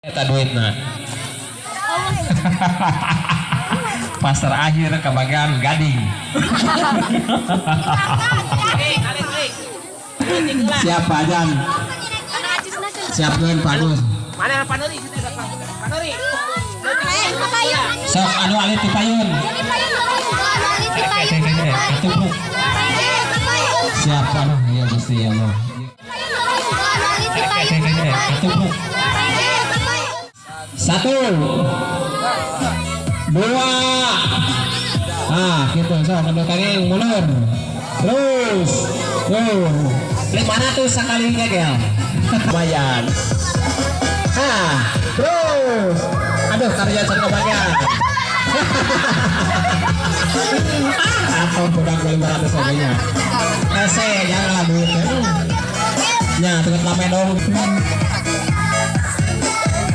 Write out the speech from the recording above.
Eta duitna. Pas terakhir kebagian gading. Siapa Jan? Siapkeun Pak Agus. Mana Pak Nuri? Pak Nuri. Sok anu alit di payun. Ketubruk. Siap aduh ya Gusti ya Allah. Ketubruk. Satu, dua, ah gitu sok anu kenging mundur. Terus, tuh, 500 sekali ngegel. Lumayan. Ah, terus. Aduh, karya can kebagian. Atau budak 500 lagi. Ese, janganlah duitnya. Ya, tengah lame dong.